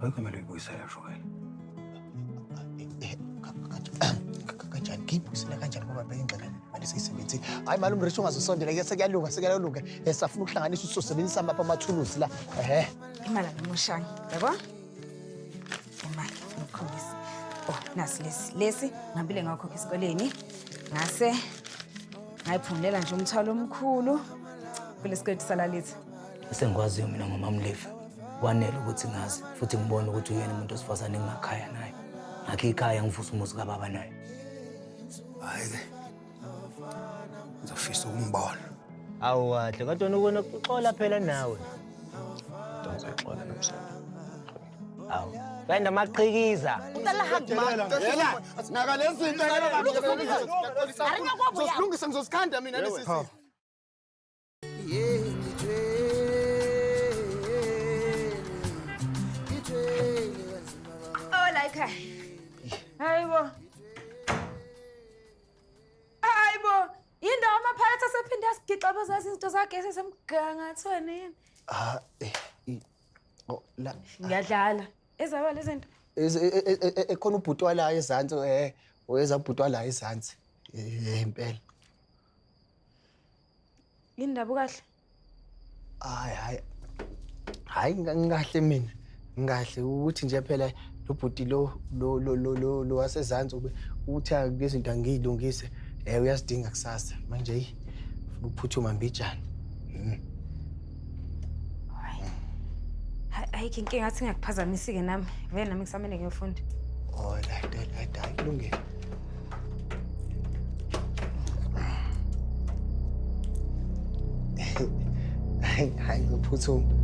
Ayikho imali oyibuyisela shukela. Kanjani ngiyibuyisela kanjani ngoba bheka ingxenye mali seyisebenzile. Hayi malume Rich ungazosondela ke sekuyalunga sekuyalunga. Safuna ukuhlanganisa ukuthi sosebenzisa amapha amathuluzi la. Ehhe. Imali angimoshanga, yabo? Imali ngikukhombisa. Oh, nasi lesi. Lesi ngihambile ngakhokha esikoleni. Ngase ngayiphungulela nje umthwalo omkhulu kulesikweletu salalithi. Esengikwaziyo mina ngomamlevi kwanele ukuthi ngazi futhi ngibone ukuthi uyena umuntu wesifazane engingakhaya naye. Ngakhe ikhaya ngivusa umuzi kababa naye. Hhayi-ke ngizofisa ukumbona. Awu kahle kodwa wena ubona uxola phela nawe. Ngizoyixola namhlanje. Awu. Wenda maqhikiza. Naka lezi zinto ngizosilungisa ngizozikhanda mina lesi sifo. Hola ekhaya. Hayibo. Hayibo. Yindawo amaphakathi asephinde asigixa bazazi izinto zagesi esemgangathweni yini? Ah, oh, la. Ngiyadlala. Ezaba lezi zinto. Ekhona ubhuti wala ezansi weza ubhuti wala ezansi. Impela. Yini ndaba ukahle? Hayi hayi. Hayi ngikahle mina. Ngikahle ukuthi nje phela lo bhuti lo lo lo lo lo lo wasezansi ube uthi kunezinto angiyilungise uyazidinga kusasa. Manje hey ufuna ukuphuthuma mbijana. Hayi. Hayi ayikho inkinga athi ngiyakuphazamisi-ke nami. Vele nami kusamele ngiyofunda. Oh la la la kulungile. Hayi hayi ngiphuthuma.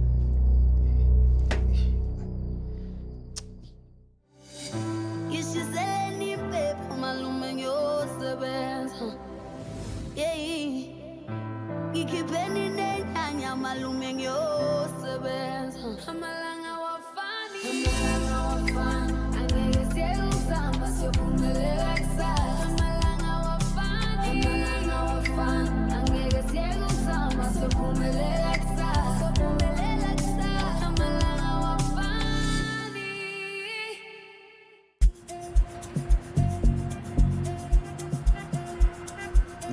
Ngishiseleni impepho malume ngiyosebenza. Yeyi. Ngikhipheni nenyanya malume ngiyosebenza. Amalanga awafani. Amalanga awafani. Angeke siyeke ukuzama siyophumelela kusasa. Amalanga awafani. Amalanga awafani. Angeke siyeke ukuzama siyophumelela kusasa. Siyophumelela kusasa. Amalanga awafani.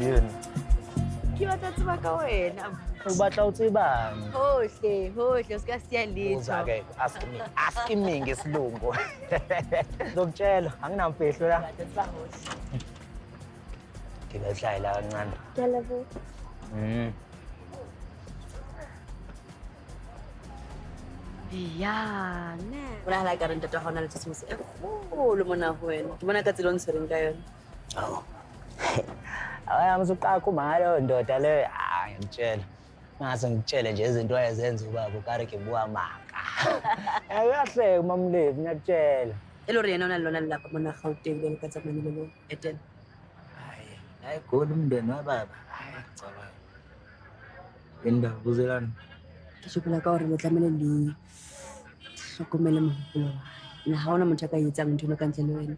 Yini? Ke batla tseba ka wena. O batla ho tsebang? Hohle, hohle, o ska siya letho. Uza-ke, ask me. Ask me ngesilungu. Ngizokutshela, anginamfihlo la. Batla tseba hohle. Ngibehlale la kancane. Ke a leboha. Ya, ne. Bonahala ekare ntate wa hao o na le tshosomoso e kgolo mona ho wena. Ke bona ka tsela o ntshwereng ka yona. Awu. Awayami usuqakha uma leyo ndoda leyo. Ah, ngiyakutshela. Ngase ngikutshele nje izinto ayezenza ubaba ukare ke bua maka. Uyahleka uMamlevi ngiyakutshela. E le hore yena o na le lona lelapa mona Gauteng jwalo ka tsamane le lo etela. Hayi, hayi goli umndeni wababa. Hayi, ngicabanga. Indaba buzelani. Ke sokola ka hore le tlamehile le hlokomele mohopolo wa hae. Na ha hona motho a ka etsang ntho eno ka ntle le wena.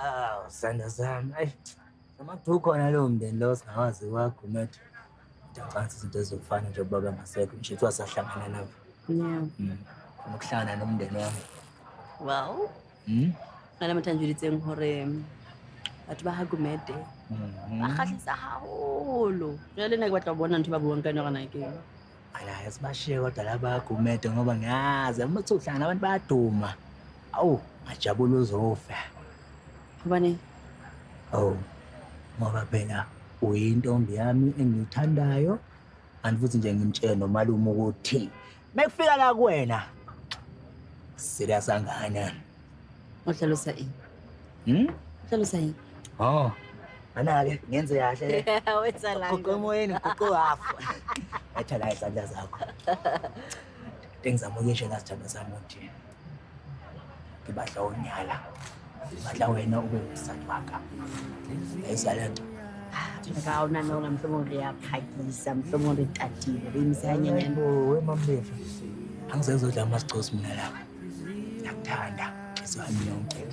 Awu, sanda sami. Ayi, noma kuthiwa ukhona lowo mndeni lo singawazi waGumede. Ngiyacabanga izinto ezizofana nje ubaba engasekho nje kuthiwa sahlangana nabo. Yeah. Funa ukuhlangana nomndeni wami. Well, nna le motho a njweditseng hore batho ba ha Gumede ba kgahlisa haholo. Jwale nna ke batla ho bona ntho ba buang ka yona hore na ke eng. Ala sibashiye kodwa laba Gumede ngoba ngiyazi uma kuthiwa uhlangana abantu bayaduma. Awu, ngajabula uzofa. Hobane? Awu, ngoba phela uyintombi yami engiyithandayo. Kanti futhi nje ngimtshele nomalume ukuthi mekufika la kuwena serious kangakanani. O hlalosa eng? O hlalosa eng? Oh, ana-ke ngenze kahle le. O etsahalang? Guqe emoyeni, guqe hafu. Etha la izandla zakho. Into engizama ukuyisho la sithandwa sami ukuthi ke batla ho nyala. Ke batla wena o be mosadi wa ka. Uyayizwa le nto? Ka o nahana hore mohlomong re ya phakisa, mohlomong re tatile, re emise hanyenyane. Oh, we Mamlevi. Angizezodla amasicosi mina la. Ngiyakuthanda. Inhliziyo yami yonke.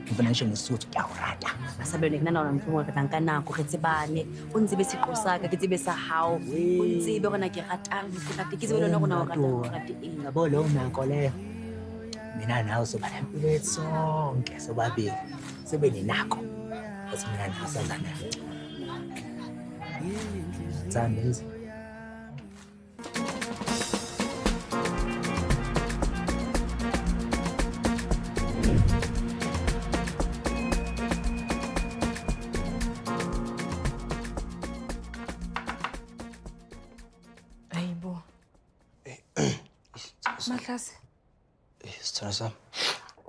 Ngifuna ngisho ngesuthu ngiyawurata. Masabelo ke nahana hore mohlomong re tla nka nako re tsebane. O ntsebe seqo sa ka, ke tsebe sa hao. O ntsebe hore na ke ratang, ke rate, ke tsebe le wena hore na o ratang, o rate eng. Yabo leyo nako leyo. Mina nawe soba nempilo yethu sonke sobabili. Sibe ninako. Ukuthi mina nawe sazana. Thanda lezi. Hayibo. Mahlase, Sithando sami.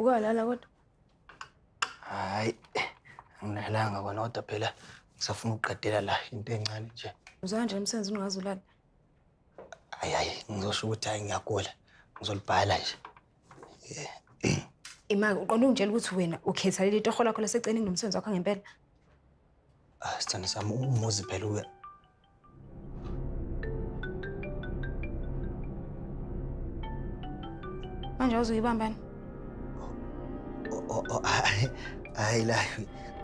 ukwalala kodwa. Hayi, anginalanga kona kodwa phela ngisafuna ukuqedela la into encane nje. Uzwa kanjani emsebenzini ungaze ulale? Hayi hayi, ngizosho ukuthi hayi ngiyagula. Ngizolibhala nje. Imake uqonde ungitshela ukuthi wena ukhetha leli torho lakho laseceleni kunomsebenzi wakho ngempela. Ah, sithando sami umuzi phela uya. Manje awuzuyibambani? Oh, hayi hayi la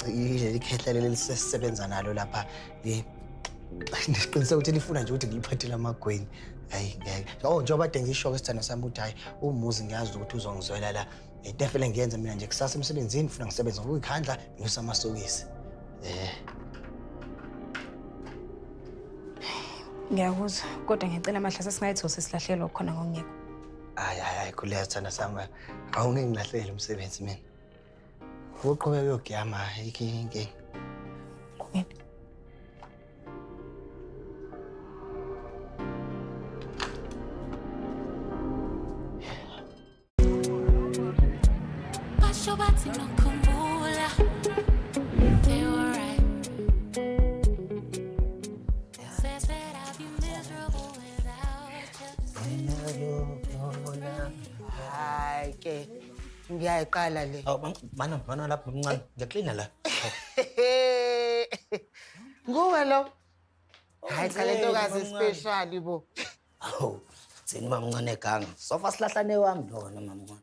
leli khehla leli lisesebenza nalo lapha. Ngiqiniseka ukuthi lifuna nje ukuthi ngiliphathele amagwini. Hayi ngeke. Oh, njengoba kade ngisho-ke sithando sami ukuthi hayi umuzi ngiyazi ukuthi uzongizwela la. Into efele ngiyenze mina nje kusasa emsebenzini ngifuna ngisebenze ngokuyikhandla ngiyuse amasokisi. Ngiyakuzwa, kodwa ngiyacela Mahlase singayithosi sesilahlelwa khona ngokungekho. Hayi hayi hayi khuleka sithando sami. Awungeke ngilahlele umsebenzi mina. Uqhubeka uyogiyama ayikho inkinga. Qhubeka. Basho bathi nokhumbula. They were right. Says that I'd be miserable without you. Hayi ke, ngiyayiqala le. Awu mana mana lapha mncane. Ngiyaklina la. Nguwe lo. Hayi cha le ntokazi special bo. Awu, thini mamncane eganga. Sofa silahlane wami lona mamncane.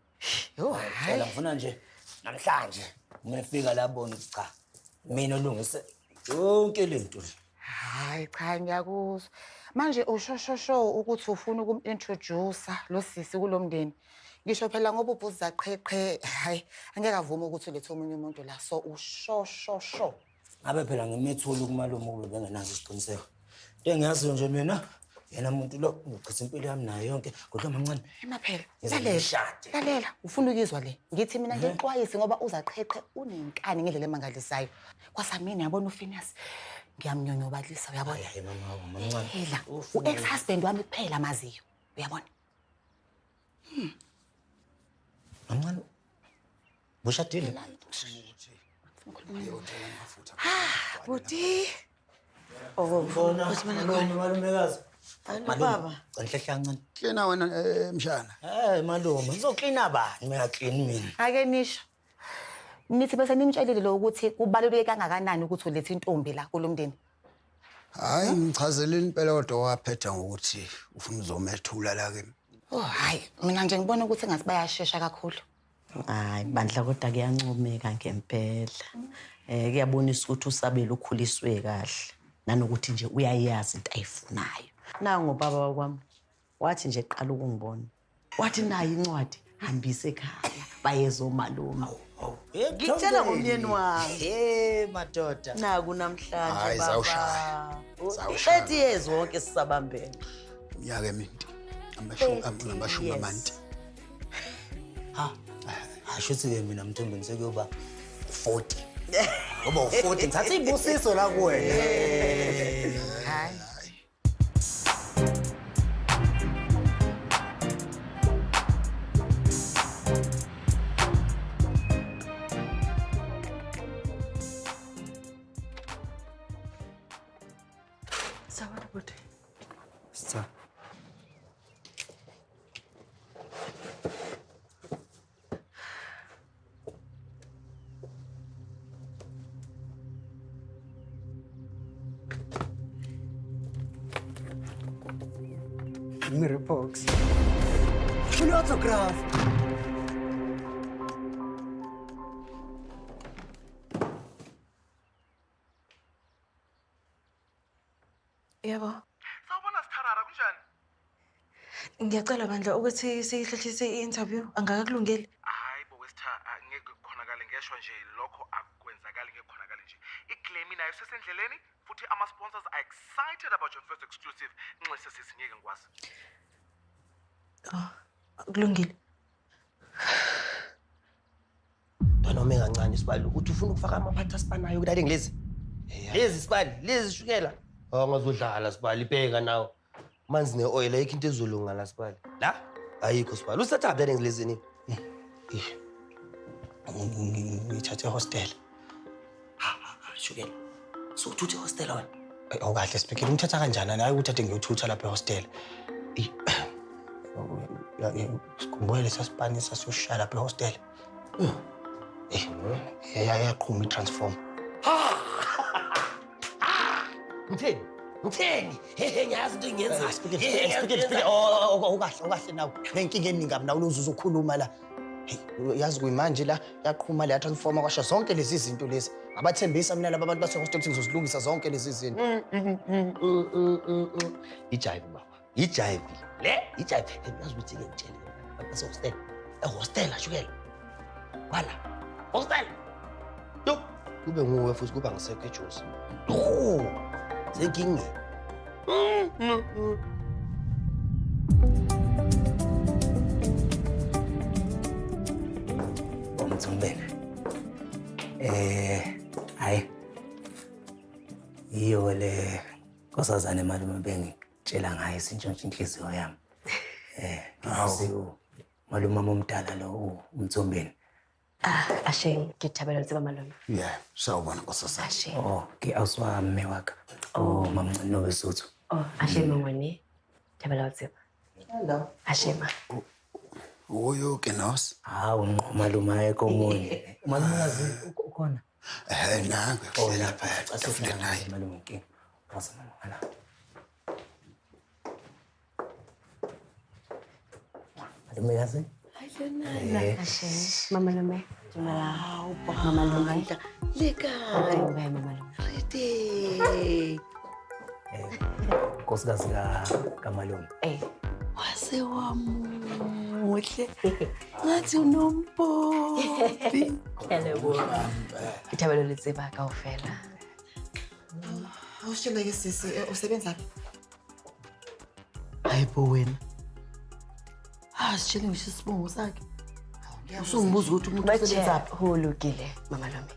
Yo, Phela hayi. ngifuna nje namhlanje ngifika la bona ukuthi cha mina olungise yonke le nto le. Hayi cha ngiyakuzwa. Manje usho ukuthi ufuna ukum-introduce lo sisi kulo mndeni. Ngisho phela ngoba ubhuza qheqhe, hayi angeke avume ukuthi ulethe omunye umuntu la. So usho. Ngabe phela ngimethule kumalume ukube bengenazo isiqiniseko. Into engiyaziyo nje mina yena muntu lo ngichitha impilo yami nayo yonke kodwa mamncane. Ema phela, Ngize lalela. ngishade. Lalela, ufuna ukuzwa le. Ngithi mina ngixwayise ngoba uzaqheqhe unenkani ngendlela emangalisayo. Kwasamina yabona uPhineas. Ngiyamnyonyobalisa uyabona. Hayi mama mamncane. Phela, u-ex-husband wami kuphela amaziyo. Uyabona? Mamncane. Bushadile. Buti. Oh, malume malumekazi. Baba. Enhle kancane. Klina wena mshana. Eh malume, ngizoklina bani mina clean mina. Ake nisho. Nithi bese nimtshelile lo ukuthi kubaluleke kangakanani ukuthi ulethe intombi la kulomndeni. Hayi ngichazeleni impela kodwa waphetha ngokuthi ufuna uzomethula la kimi. Oh hayi, mina nje ngibona ukuthi ngathi bayashesha kakhulu. Hayi bandla kodwa kuyancomeka ngempela. Kuyabonisa ukuthi usabelo ukhuliswe kahle nanokuthi nje uyayazi into ayifunayo. Nangu baba wakwami wathi nje qala ukungibona. Wathi nayi incwadi hambise ekhaya bayezomalume. Ngikutshela ngomyeni wami. Hey madoda. Naku namhlanje Hayi, baba. zawushaya. Zawushaya. 30 years wonke sisabambene. Iminyaka emindi. Amashumi amane. Ha. Asho ukuthi ke mina Mthombeni sekuyoba 40. Ngoba u40 ngithatha ibusiso la kuwena. Hayi. Sawubona bhuti. Sitha. Mirror box. Funa autograph. Yebo. Sawubona Sitharara kunjani? Ngiyacela bandla ukuthi siyihlehlise i-interview angakakulungeli. Hayi bo wesitha ngeke kukhonakale ngeshwa nje lokho akwenzakali ngeke kukhonakale nje. I-Glammy nayo sesendleleni futhi ama-sponsors are excited about your first exclusive. Nxese sisi ngeke ngikwazi. Oh, kulungile. Mntwana wami kancane sibali uthi ufuna ukufaka amaphathi asipanayo kudade ngilezi. Lezi sibali, lezi shukela. Awungazodlala sibali, bheka nawe. Manzi ne-oil ayikho into ezolunga la sibali. La ayikho sibali. Usithathaphi dade ngilezi ni? Ngithathe ehostela. Shukela. Sokuthutha ehostela wena. Awukahle Sibhekile, umthatha kanjani? Hayi ukuthi ade ngiyothutha lapha ehostela. Sikhumbule lesa sipani sasiyoshaya lapha ehostela. Yaqhuma i-transformer. Ngitheni? Ngitheni? Hehe ngiyazi into engiyenzayo. Sibhekile, Sibhekile, Sibhekile. Awukahle, awukahle nawe. Nenkinga eningi kabi nawe uze uzokhuluma la. Hey, yazi kuyimanje la yaqhuma le transformer kwasha zonke lezi zinto lezi. Ngabathembisa mina laba bantu basehostela ukuthi ngizozilungisa zonke lezi zinto. Ijive baba. Ijive. Le ijive. Yazi ukuthi ke ngitshele abantu basehostela. Ehostela shukela. Wala. Hostel. Yo, kube nguwe futhi kuba ngisekho eJozi. Oh, senkingeni. Mthumbeni. Hayi. Yiyo le nkosazane malume bengitshela ngayo isintshontsha inhliziyo yami. Ngisiwu malume wami omdala lo uMthombeni. Ashe, ke thabela ho tseba malome. Yeah, sawubona nkosazane. Ashe. Oh, ke ausi wa mme wa ka. Oh, mamncane noBesotho. Oh, ashe mangwane. Thabela ho tseba. Hello. Ashe ma. Uyo ke nos? Hawu ngqo malume ayekho omunye. Malumekazi ukhona? Nangu Oh, lapha etafuleni naye. Malume inkinga. Waza mama ngala. Malumekazi? Ashe. Mama Lome. Dumela. Mama Lome. Le kae? Dumela mama Lome. Re teng. Nkosikazi kaMalume. Wase wamuhle. Ngathi unompompi. Ke a leboha. Ke thabela ho le tseba kaofela. Awusitshele ke sisi, usebenzaphi? Hayi bo wena. Sitshele ngisho isibongo sakhe. Usungibuza ukuthi umuntu usebenzaphi? Ho lokile mama Lome.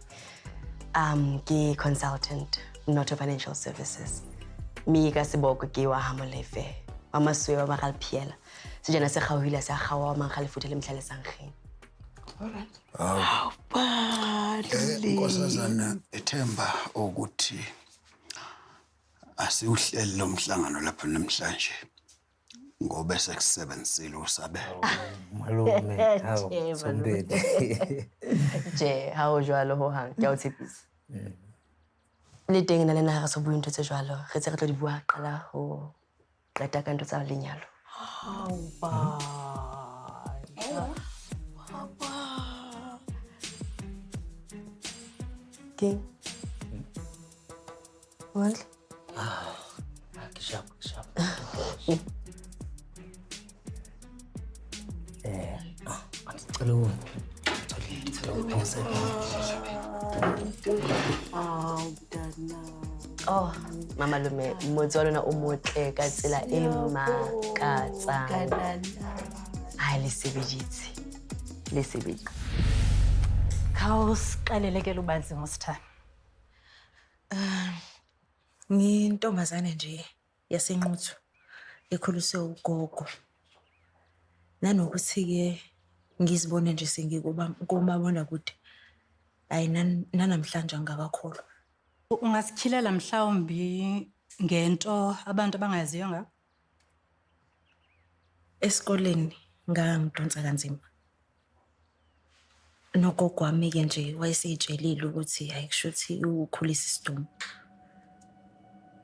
Ke consultant, not financial services. Mi ka seboko ke wa ha Molefe. Wa Masuwe wa Magalpiela. Sejana se kgaohile se a kgaoha wa Mankgalefuthe le mhlale sankgeng. All right. Nkosazana ethemba ukuthi asiwuhleli lo mhlangano lapha namhlanje ngoba sekusebenzisile usabelo. Malume, hawu, Mthombeni. Tjhe, ha ho jwalo ho hang, ke a o tshepisa. Le teng nna le nna ha re so bue ntho tse jwalo, re tse re tlo di bua qala ho qeta ka ntho tsa lenyalo. Hawu bandla. Baba. Keng? Mandla? Ke sharp, ke sharp. Angicela uthole. Oh, mama Lome, motse wa lona o motle ka tsela e makatsang. Ai, le sebeditse. Le sebeditse. Khawusiqalele ke lubanzi ngosithando. Ngiyintombazane nje yaseNquthu ekhuliswe ugogo. Nanokuthi-ke ngizibone nje sengikumabonakude. Hhayi nanamhlanje angikakakholwa. Ungasikhilela mhlawumbi ngento abantu abangaziyo ngakho? Esikoleni ngangidonsa kanzima. Nogogo wami-ke nje wayeseyitshelile ukuthi hhayi kushuthi ukhulisa isidumo.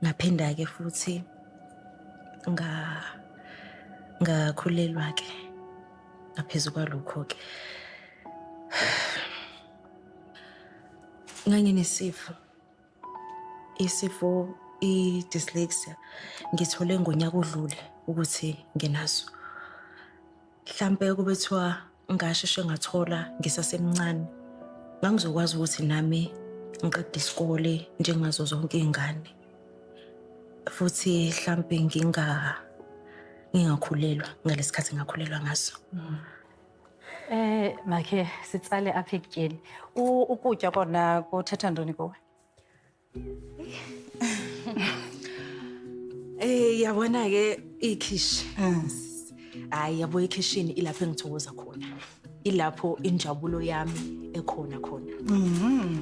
Ngaphinda-ke futhi ngakhulelwa-ke ngaphezu kwalokho-ke. Nganginesifo, isifo i-dyslexia, ngithole ngonyaka odlule ukuthi nginaso. Mhlampe kube kuthiwa ngasheshe ngathola ngisasemncane, ngangizokwazi ukuthi nami ngiqede isikole njengazo zonke iy'ngane. Futhi mhlampe ngingakhulelwa ngalesi khathi ngakhulelwa ngaso. Makhe sitsale apha ekutyeni. Ukutya kona kuthetha ntoni kuwe? Yabona-ke ikhishi. Hhayi, yabo ikhishini ilapho engithokoza khona. Ilapho injabulo yami ekhona khona.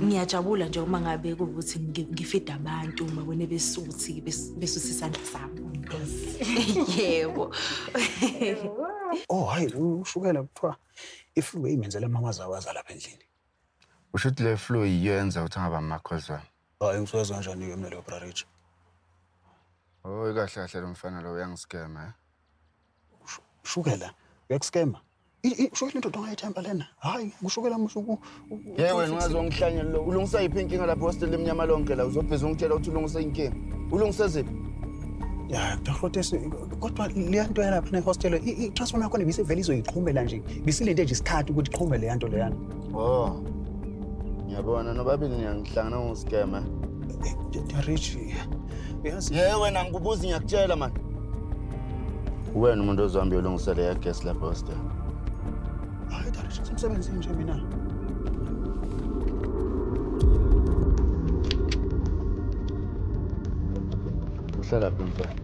Ngiyajabula nje uma ngabe kuwukuthi ngifida abantu babone besuthi besuthi isandla sami. Yebo. Oh hayi, ushukela kuthiwa iflu imenzela amamazawaza lapha endlini. Usho ukuthi le flu yiyo yenza ukuthi angaba ama-calls wami. Hayi, ngisuke kanjani-ke mina leyo brarich? Oh, kahle kahle lo mfana lo uyangiskema, eh? Ushukela uyakuskema. Ushukela indoda ongayithemba lena. Hayi, ushukela musho. Ye wena ungazongihlanyela lo. Ulungisa yiphi inkinga lapho hostel emnyama lonke la? Uzobhiza ungitshela ukuthi ulungisa inkinga. Ulungise ziphi? Ya, Dr. Kodwa leya nto yalapha ne-hostel, i-transformer yakhona ibisivele izoyiqhumela nje. Bisilinde nje isikhathi ukuthi iqhume leya nto leyana. Oh. Ngiyabona nobabili niyangihlangana ngoskema. Rich, uyazi. Ye wena ngikubuza ngiyakutshela man. Wena umuntu ozohamba uyolungisa leya gas lapha hostel. Hayi, Rich, ngisemsebenzini nje mina. Uhlala phi mfana?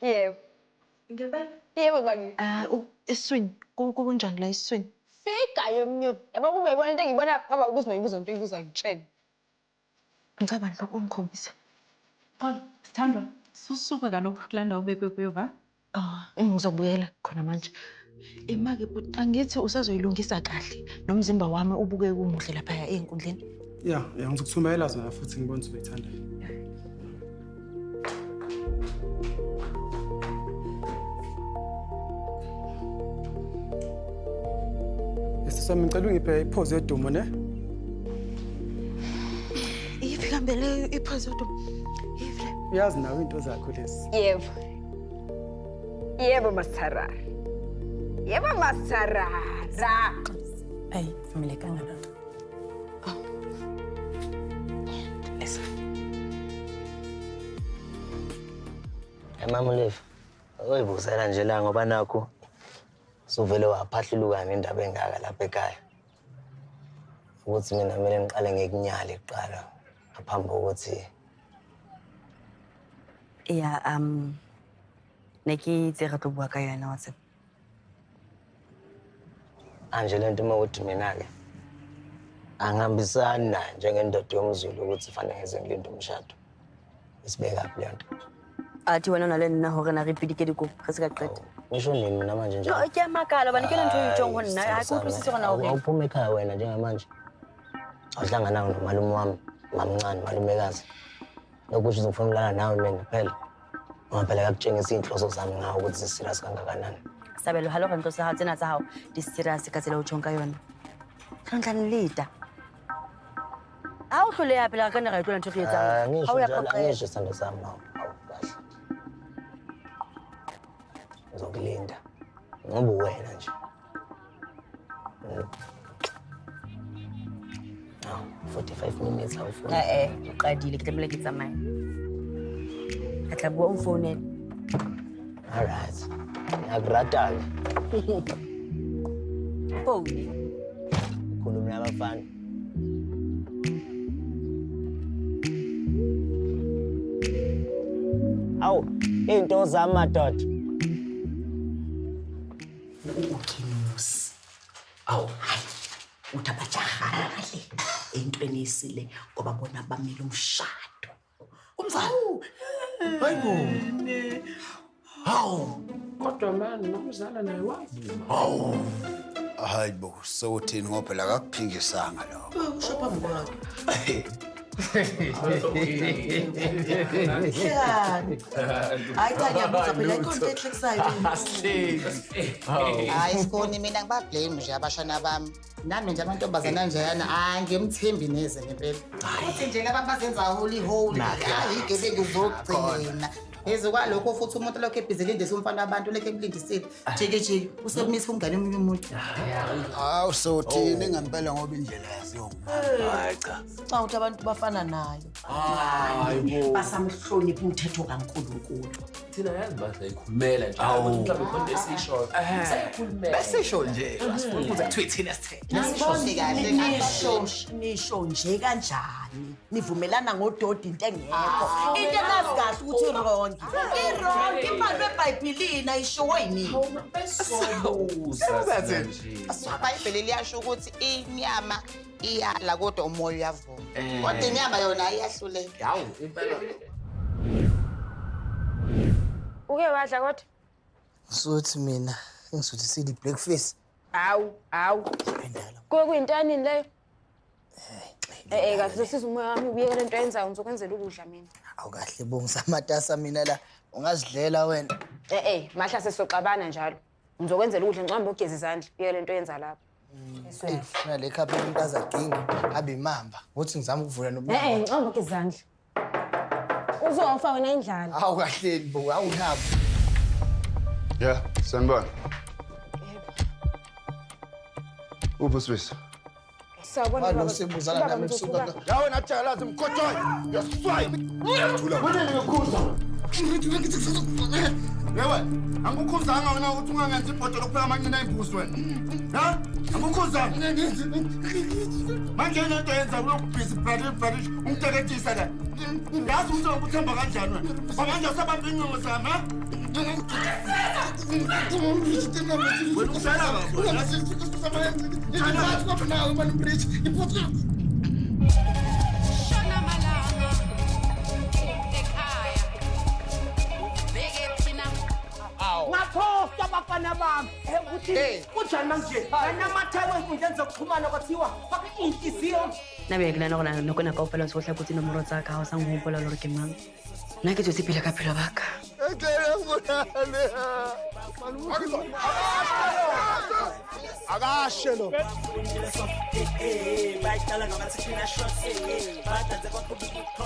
Yebo. Ngempela? Yebo bani. Esiswini, kunjani la esiswini? Fika yomnyuku. Yabo kube yibona into engiyibona ngaba ukuze noyibuza into oyibuza ngitshele. Ngicabanga lokho ungikhombise. Xolo, sithandwa, susuka kaloku kulaa ndawo ubekwe kuyo va? Oh, ngizobuyela khona manje. Ima-ke bhuti, angithi usazoyilungisa kahle nomzimba wami ubukeke umuhle laphaya ey'nkundleni. Ya, ya ngizokuthumelela zona futhi ngibone ukuthi uzoyithanda. Sisi wami ngicela ungiphe iphozi yodumo ne? Iyiphi kambe leyo iphozi yodumo? Iyiphi le? Uyazi nawe into zakho lezi. Yebo. Yebo Masarara. Yebo Masarara. Ayi, vumelekanga loo nto. Lesa. Mama Lefa, uyibuzela nje la ngoba nakho suvele waphahluluka nendaba engaka lapha ekhaya. Ukuthi mina kumele ngiqale ngekunyale kuqala ngaphambi kokuthi Ya, ne ke itse re tlo bua ka yona wa tseba. Anje lento uma ukuthi mina-ke angihambisani nayo njengendoda yomZulu ukuthi fanele ngize ngilinde umshado. Isibekaphi leyo nto? Athi wena o na le nna hore na re pidike dikopo re se ka qeta. Ngisho nini mina manje nje? No, ke a makala hobane ke yona ntho e tjhong ho nna. Ha ke utlwisise hore na o reng. Awuphume ekhaya wena njengamanje. Awuhlangananga nomalume wami, mamncane, malumekazi. Lokhu kusho ukuthi ngifuna ukulala nawe mina phela. Ngoba phela yakutshengisa iy'nhloso zami ngawe ukuthi zi-serious kangakanani. Sabelo, ha le hore ntlo tsa hao tsena tsa hao di serious ka tsela o tjhong ka yona. Re tla nleta. Ha o hloleha phela re ka nna ra e tlohela ntho e re etsang. Angisho Ha o ya njalo, phoqeha. angisho sithando sami, hawu, hawu, kahle. Ngizokulinda. Ngoba uwena nje. Hawu, 45 minutes awufuni. O qadile, ke tlamehile ke tsamaye. Re tla bua o nfounele. All right. Ngiyakurata-ke. Phone. Ukhuluma nabafana. Awu, iy'nto zami madoda. Ukinusi. Awu, hayi. Uthi abajahana kahle entweni esile ngoba bona bamele umshado. Umzala. Hayibo. Hawu. Kodwa mani nomzala naye wavuma. Hawu. Hayi bo, sewuthini ngoba phela akakuphingisanga lokho. Usho phambi kwakhe. Hlekani. Hayi cha, ngiyabuza phela, ayikho into ehlekisayo. Hayi Skoni, mina ngiba-blame nje abashana bami. Nami nje amantombazane anjeyana angimthembi neze ngempela. Futhi nje laba bazenza holy holy. Hayi igebengu zokugcina. Phezu kwalokho futhi umuntu lokhu ebhizi elindise umfana wabantu, lokhu emlindisile. Jiki jiki, usekumisa umngane omunye umuntu. Hawu, sothini ngempela ngoba indlela yaziwa ngubani? Hayi cha. Cha, ukuthi abantu bafana nayo. Hayi bo. Basamhlonipha umthetho kaNkulunkulu. Thina yazi basayikhulumela nje. Ukuthi mhlawumbe khona esiyishoyo. Sayikhulumela. Besisho nje, asifuni ukuze kuthiwe thina sithe. Angiboni kahle. Nisho nisho nje kanjani? Nivumelana ngododi into engekho. Into enazi kahle ukuthi i-wrong. I-wrong ibhalwe eBhayibhelini, ayishiwo yini? Sobuza thina nje. IBhayibheli liyasho ukuthi inyama iyala kodwa umoya uyavuma. Eh. Kodwa inyama yona iyahluleka. Hawu, impela. Uke wadla kodwa? Ngisuthi mina ngisuthisile i-breakfast. Hawu, hawu. Kuke kuyintanini leyo? Eh kahle, uzosiza umoya wami ubuyeke lento oyenzayo, ngizokwenzela ukudla mina. Awukahle bo, ngisamatasa mina la. Ungazidlela wena. Eh mahla sesoxabana njalo. Ngizokwenzela ukudla, ngicamba ugeza izandla, uyeke lento oyenza lapha. Eyi, funa le khapha umuntu azaginge abe imamba. Ngothi ngizama ukuvula Eh nomnyango. ngicamba ugeza izandla. Uzofa wena indlala. Hawu kahleni bo, awunabo. Yeah, sanibona. Uphi usibisi? Sawubona Manje baba. usebuzana Ubaba nami ebusuku ngizokhuba. Ya wena jalazi mkhojoyi. Uyaswaya. Thula. Wena ngikukhuza. Yewe, angikukhuzanga wena ukuthi ungangenzi ibhodo lokupheka amanqina embuzi wena. Ha? Angikukhuzanga. Manje lento yenza ulokubhizi bradish bradish ungiteketisa la. Ngazi ukuthi ukuthemba kanjani wena. Manje usabamba incingo sami, ha? Wena usala Shona malanga ekhaya beke thina. Ngaphosta abafana bami ukuthi kunjani manje nanamathayo ey'nkundleni zokuxhumana kwathiwa fake iy'nhliziyo. Nna bjale ke nagana gore nako ena kaofela o se o hlakotse nomoro tsa ka, ga o sa nkgopola le gore ke mang. Nna ke tswetse pele ka phelo ba ka. Akashe lo. Bayiqala ngabathi thina shots badanse kwaqhubeka.